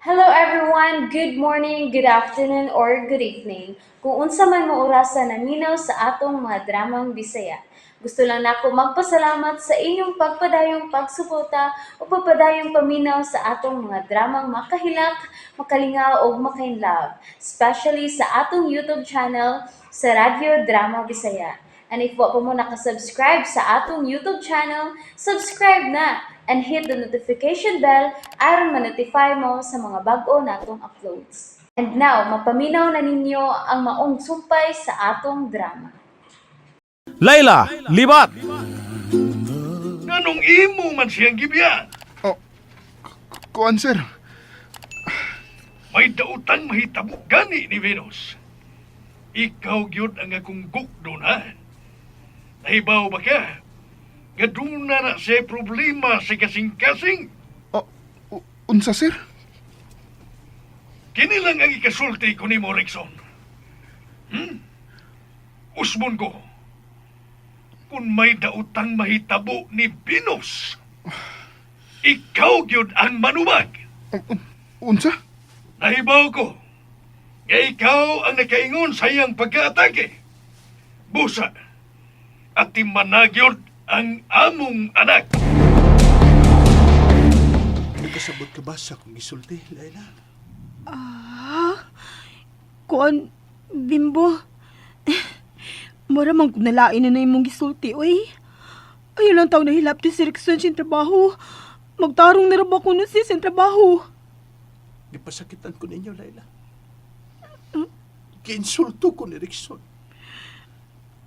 Hello everyone! Good morning, good afternoon, or good evening. Kung unsa man mo orasa naminaw sa atong mga dramang Bisaya. Gusto lang nako magpasalamat sa inyong pagpadayong pagsuporta o pagpadayong paminaw sa atong mga dramang makahilak, makalingaw ug makainlove, especially sa atong YouTube channel sa Radyo Drama Bisaya. And if wa pa mo nakasubscribe sa atong YouTube channel, subscribe na and hit the notification bell aron ma-notify mo sa mga bag-o natong uploads. And now, mapaminaw na ninyo ang maong sumpay sa atong drama. Laila, libat! Nganong imo man siyang gibiya? Oh, kuan, sir. May daotang mahitabo gani ni Venus. Ikaw gyud ang akong gukdon, ha? Nahibaw ba ka? Nga duna na siya problema sa kasing-kasing. Oh, unsa, sir? Kini lang ang ikasulti ko nimo, Rickson. Usbon ko. Kung may daotang mahitabo ni Venus, ikaw gyud ang manubag. Oh, unsa? Nahibaw ko nga ikaw ang nakaingon sa iyang pagkaatake. Busa, at timanagyod ang among anak. Nagkasabot ka ba sa akong gisulti, Laila? Kuan, Bimbo. Mura man kung nalain na na imong gisulti, oy. Ayaw lang tao nahilap ti si Rickson siyang trabaho. Magtarong na ra ba ko na siya siyang trabaho? Gipasakitan ko ninyo, Laila. Giinsulto ko ni Rickson.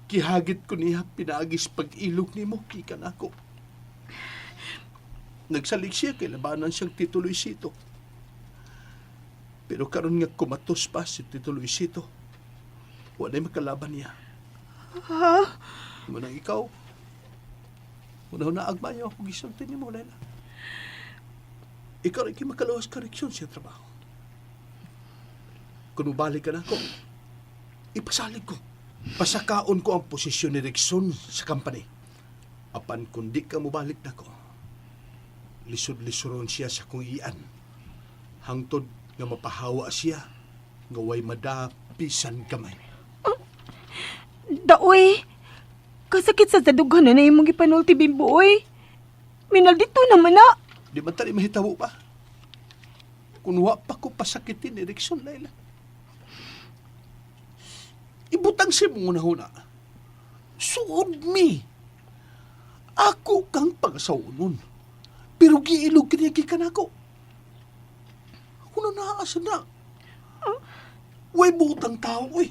Gihagit ko niya pinaagis pag-ilog nimo, gikan ako. Nagsalig siya kay labanan siyang Tito Luisito. Pero karon nga kumatos pa si Tito Luisito, wala'y makalaban niya. Ha? Munang ikaw, una na agmayo ako gisulti nimo, Laila. Ikaw rin kay makalawas ka Rickson sa trabaho. Kung mubalik ka na ako, ipasalig ko. Pasakaon ko ang posisyon ni Rickson sa company. Apan kung di ka mubalik na ko, lisod-lisoron siya sa kong iyan. Hangtod nga mapahawa siya, nga way madapisan kamay. Daoy. Kasakit sa dughan na na imong gipanulti, Bimbo, oy. Minal dito naman na. Di man tali mahitabo pa. Kung wa pa ko pasakitin ni Rickson, Laila. Ibutang si mong una-una. Suod mi. Ako kang pag-asawunon. Pero giilog kaniya gikan ako. Ako na naasa na. Way buotang tao, eh.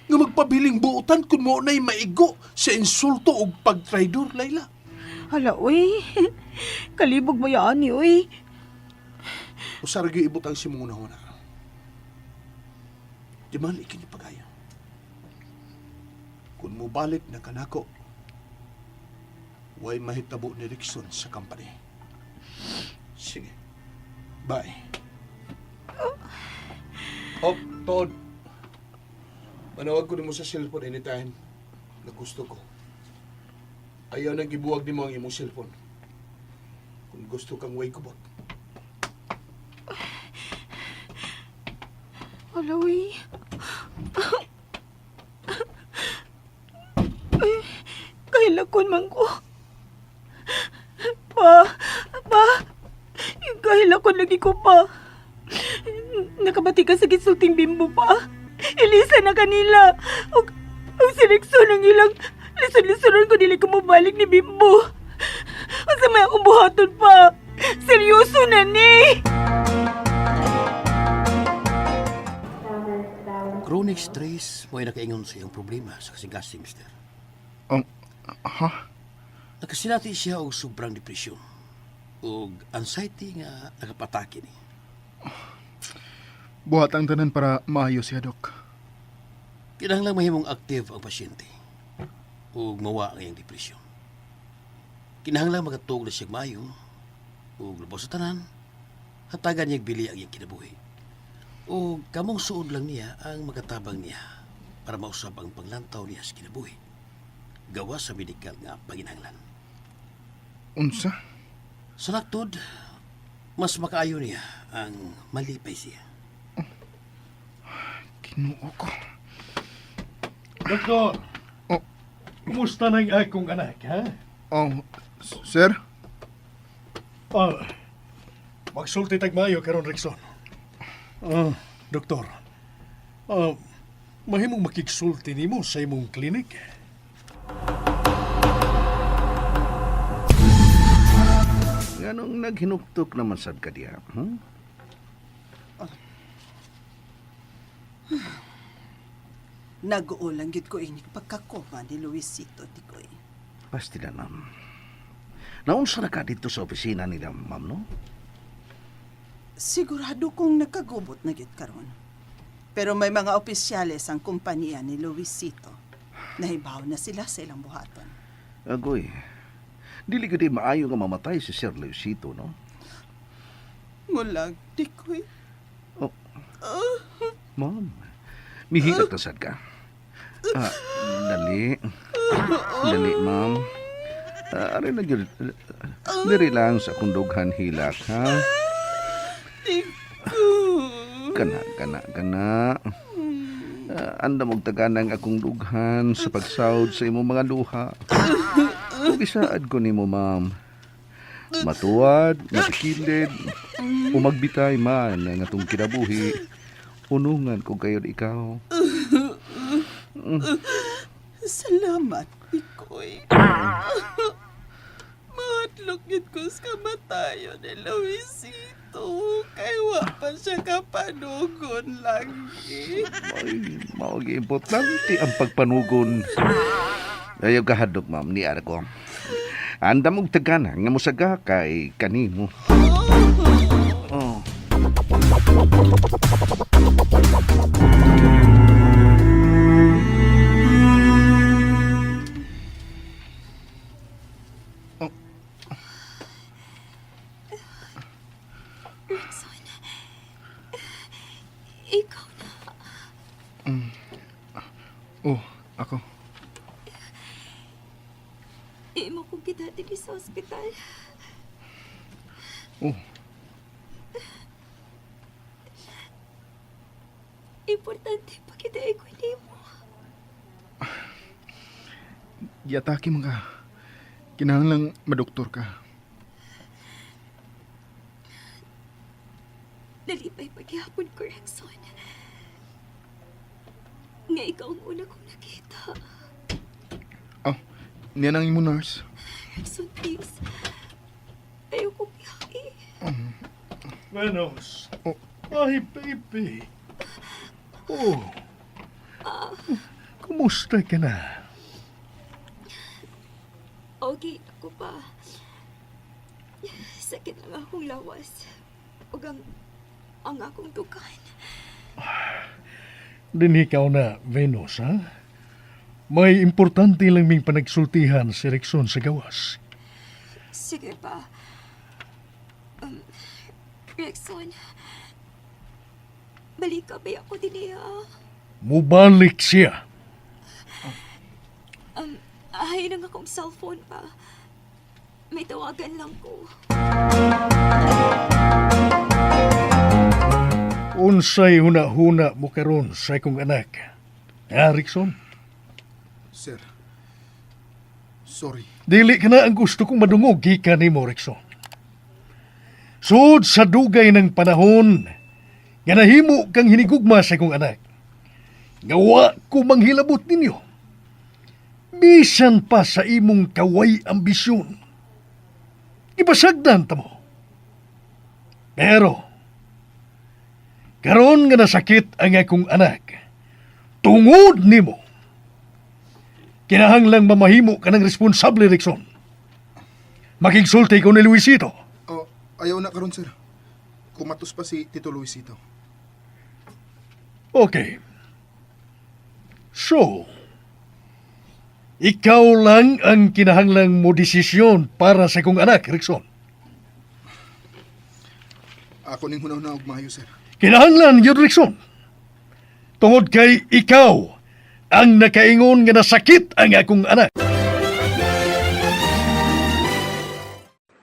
Nga magpabiling buotan kung mo na'y maigo sa insulto o pagtraidor, Laila. Hala, oy. Kalibog mo yan, ni, oy. Usara gyud ibutang si mong una-una. Di man ikini pagayo. Kung mubalik na kanako, way mahitabo ni Rickson sa company. Sige. Bye. Oh, Todd. Manawag ko nimo sa cellphone anytime na gusto ko. Ayaw nang gibuwag nimo ang imong cellphone. Kung gusto kang way kubot. Hala, oy. Ay, kahilakon man ko. Pa, pa, kahilakon lagi ko pa. Nakabati ka sa gisulting Bimbo pa. Elisa na kanila. Og seleksyon ang ilang lisod-lisoron ko dili ko mabalik ni Bimbo. Unsa may akong buhaton pa? Seryoso na ni! Chronic stress mo ay nakaingon sa iyang problema sa kasing-kasing, mister. Ha? Nakasinati siya og sobrang depresyon ug anxiety nga nakapatake ni. Buhat ang tanan para maayo siya, Dok. Kinahanglan mahimong active ang pasyente ug mawa ang iyang depresyon. Kinahanglan makatuog na siya maayo ug labaw sa tanan, hatagan niya bili ang iyang kinabuhi. Ug kamong suod lang niya ang makatabang niya para mausab ang panglantaw niya sa kinabuhi. Gawa sa medikal nga panginahanglan. Unsa? Sa laktod, mas makaayo niya Ang malipay siya. Kinuo ko. Doktor, Oh. kumusta na ang akong anak, ha? Oh, sir? Ah, magsulti tag maayo karon, Rickson. Ah, doktor. Ah, mahimong makigsulti nimo sa imong klinik. Nganong naghinuktok naman sad ka diha? Nag-uulang gyud ko inig pagkakoma ni Luisito, Tikoy. Pasti na, ma'am. Naunsa na ka dito sa opisina nila, ma'am, no? Sigurado kong nakagubot na gyud karon. Pero may mga opisyales ang kompanya ni Luisito. Nahibaw na sila sa ilang buhaton. Agoy, dili gyud maayo nga mamatay si Sir Luisito, no? Mulag, Tikoy. Oh. Ma'am, mihilak na sad ka. Ah, dali. Dali, ma'am. Ah, aray na gyud. Diri lang sa akong dughan hilak, ha? Tikoy. Kana, kana, kana. Ah, andam og taganang akong dughan sa pagsawod sa imong mga luha. Ug isaad ko nimo, ma'am. Matuwad, matikilid, o magbitay man ang atong kinabuhi. Unungan ko kayo ikaw. Salamat, Tikoy. Mahadlok gyud ko sa kamatayon ni Luisito. Kay wa pa siya kapanugon lagi. Ay, mao gi importante ang pagpanugon. Ayaw kahadlok, ma'am, ni ko. Andam og tagana nga mosaga kay kanimo. Oh. Rickson, ikaw na. Oh, ako. Imo kong gidadali sa ospital. Oh, Importante pa kita ko nimo. giatake man ka. Kinahanglang madoktor ka. Nalipay paghihapon ko, Rickson. Nga ikaw ang una kong nakita. Oh, niya nang imo nurse. Rickson, please. Ayoko biyake. Venus. Oh. Ay, baby. Oh. Kumusta ka na? Okay, ako pa. Sakit lang akong lawas. Ug ang akong dukan. Dinhi ka na, Venus, ha? May importante lang ming panagsultihan si Rickson sa gawas. Sige pa. Rickson, balik ka ba ako din niya? Mubalik siya. Ay, nang akong cellphone pa. May tawagan lang ko. Unsay huna-huna mo karon sa akong anak. Ha, Rickson? Sir. Sorry. Dili ka na ang gusto kong madungog gikan nimo, Rickson. Sud sa dugay ng panahon, nga nahimo kang hinigugma sa akong anak. Nga wa ko manghilabot ninyo. Bisan pa sa imong kaway ambisyon. Ipasagdan ta mo. Pero, karon nga nasakit ang akong anak, tungod nimo, kinahanglang mamahimo ka ng responsable, Rickson. Makigsulti ko ni Luisito. Oh, ayaw na karon, sir. Kumatos pa si Tito Luisito. Okay. So, ikaw lang ang kinahanglang mo desisyon para sa kong anak, Rickson. Ako ning hunaw na og maayo, sir. Kinahanglan yun, Rickson. Tungod kay ikaw ang nakaingon nga nasakit ang akong anak.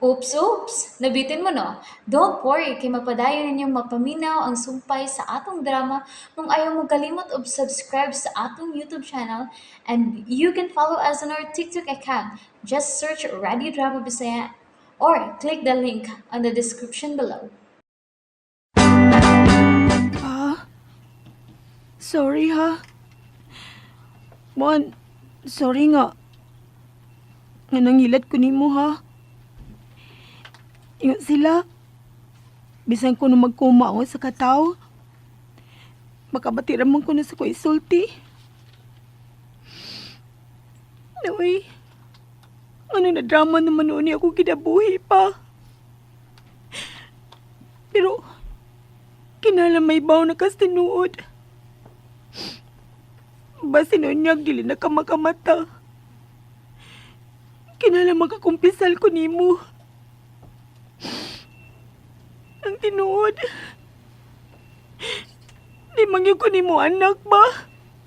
Oops, oops! Nabitin mo, no? Don't worry, kay mapadayon ninyong mapaminaw ang sumpay sa atong drama kung ayaw mo kalimot og subscribe sa atong YouTube channel, and you can follow us on our TikTok account. Just search Radio Drama Bisaya or click the link on the description below. Pa, sorry ha. Juan, sorry nga. Nga nangilat ko nimo ha. Ingat sila. Bisan ko na magkuma ako sa kataw. Makabati raman ko na sa ko isulti. Uy, ano na drama naman noon niya ako kinabuhi pa. Pero, kinala may baw na kas tinuod. Basin unyag, dili na ka makamata. Kinala makakumpisal ko nimo. Ang tinuod. Di man gyud ko nimo anak ba?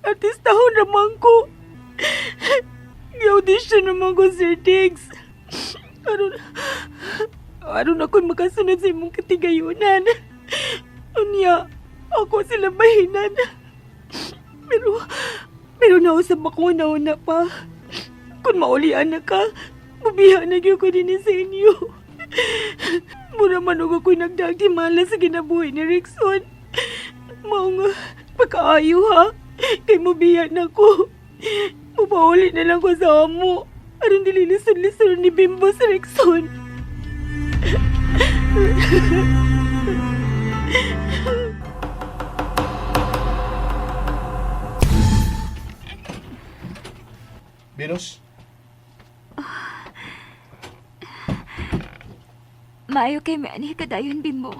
Artistahon raman ko. Gi-audition naman ko, Sir Diggs. Aron, aron ako'y makasunod sa imong katigayunan. Unya, ako sila bahinan. Pero, pero nausap ako na-una pa. Kung maulian na ka, mabiha na gyud ko din sa inyo. Mura man og ako'y nagdagtimala sa ginabuhi ni Rickson. Mao nga, pagkaayo ha. Kay mubiya na ko. Mupauli na lang ko sa amo. Aron dili lisod-lisod ni Bimbo sa Rickson. Venus, Maayo kay may kadayon, Bimbo.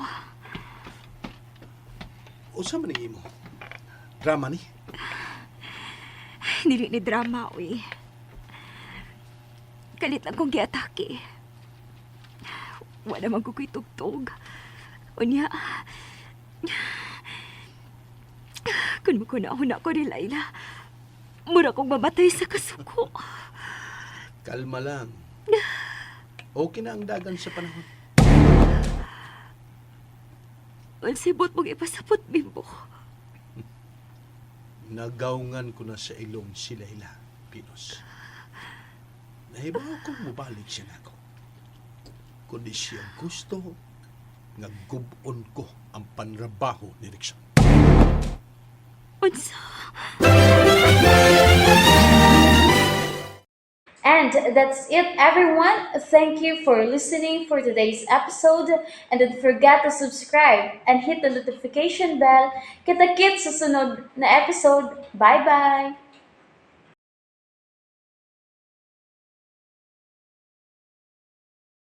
unsa man ang imo? Drama ni? Dili ni drama, uy. Kalit lang kong giatake. Wala man ko ko'y tugtog. Unya, kun mo na na ko ni Laila, mura kong mamatay sa kasuko. Kalma lang. Okay na ang dagan sa panahon. Unsibot mong ipasapot, Bimbo. Nagawngan ko na sa ilong si Laila, Venus. Nahibaw kong mubalik siya nako. Kundi siya gusto nga gubon ko ang panrabaho ni Rickson. Unsa? And that's it, everyone. Thank you for listening for today's episode. And don't forget to subscribe and hit the notification bell. Kita-kits sa sunod na episode. Bye-bye!